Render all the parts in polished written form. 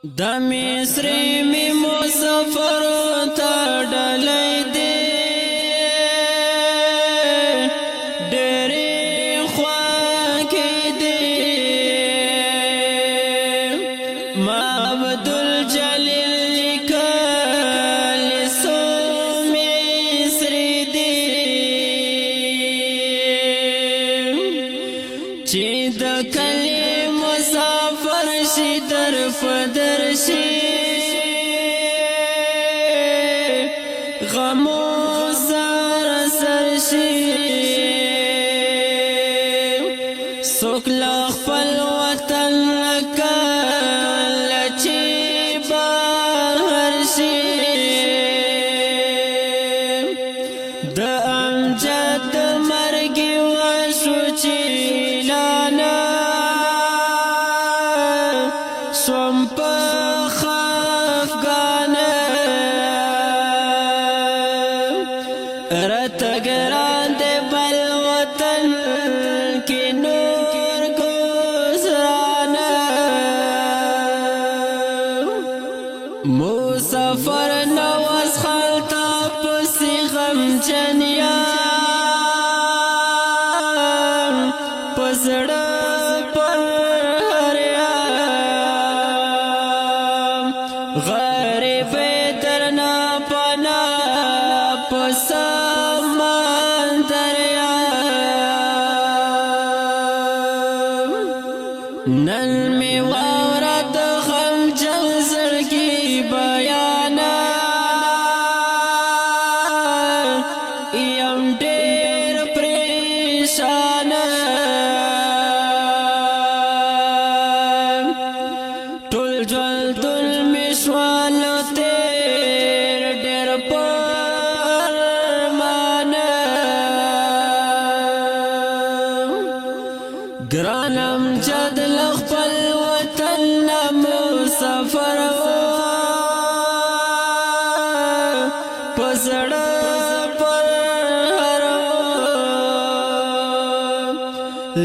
د مصری می مسافر ته ډلې دي، ډېرې خواږه دي. ما عبد الجلیل لیکل سو مصری دي، چې د کلی مسافر شي در فدر شي، غمو سر سر شي. څوک له خپل وطن کله چې بهر شي. د امجد مرګ وشو چې لانا سوم په خفګان، رته ګران دی بل وطن کې نور ګزران. مسافر نواز خلطا پسې غم جنیا پزړه پر غریب درنا پنا پسمان دریا. نن می واورا د غم جل زړګي بیانا، یم ډیر پریشان. ټول ژوند می شوال تیر ډیر پرمان. ګرانم جد خپل وطن مسافر پزړه پر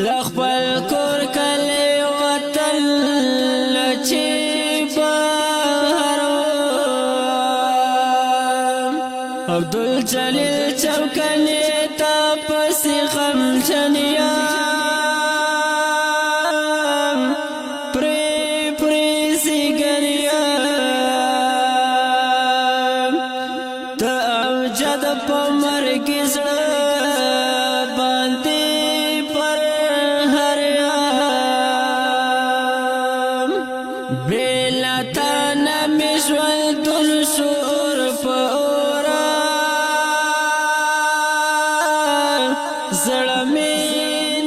لخپل کور کلی وطن چې بهر. عبد الجلیل چوکنه تا پسې غم جنیا پرې پرې سیګریا. ته امجد په مرګ زړه باندې پر هر بلا تا نه ژوند شور په اورا، زړه مې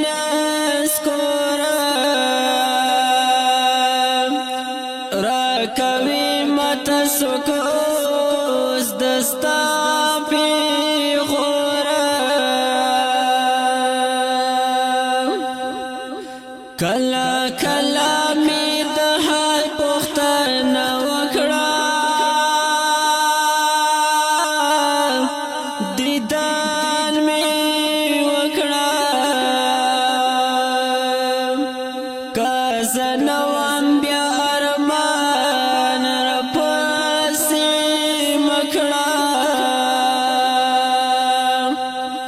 نسکورا. راکوي مت سکوس دستا پی غورا. کلا کلا می د حال پوښتنه وکړه، دیدن می وکړه. که زه نه وم بیا ارمان راپسې مه کړه.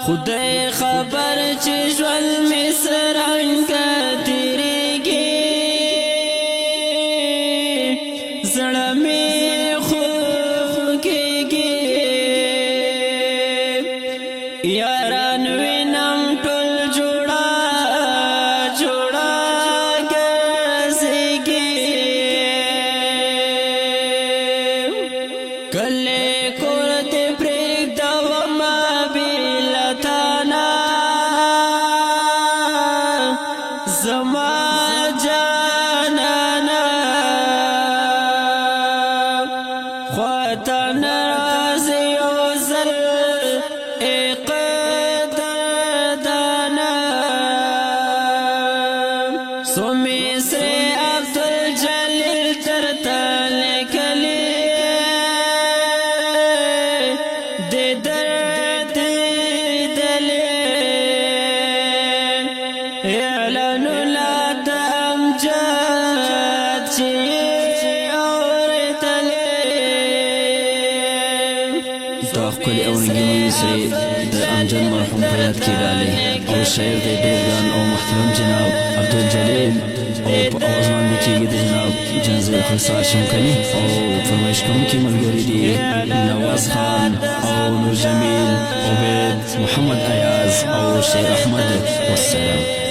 خدای خبر چې ژوند مې څرنګه تېرېږي، زړه مې خوږېږي. یاران وینم ټول جوړه جوړه ګرځېږي. کله کور دې پرېږده ومه بې له تانا زما جانانا، خواته نه راځي یو ځل قدردانا. سو مصر عبد الجلیل درته لیکلي د درد دلې، اعلان لا د امجد چې ښکلې او رنګینې مصرې د امجد مرحوم په یاد کې ډالۍ، او شاعر دی ډېر ګران او محترم جناب عبدالجلیل، او په اواز باندې کېږي د جناب جنزیر خسار شمکني، او فرمایش کوونکي ملګري دي نواز خان او نور جمیل، عبید، محمد ایاز او شیر احمد. والسلام.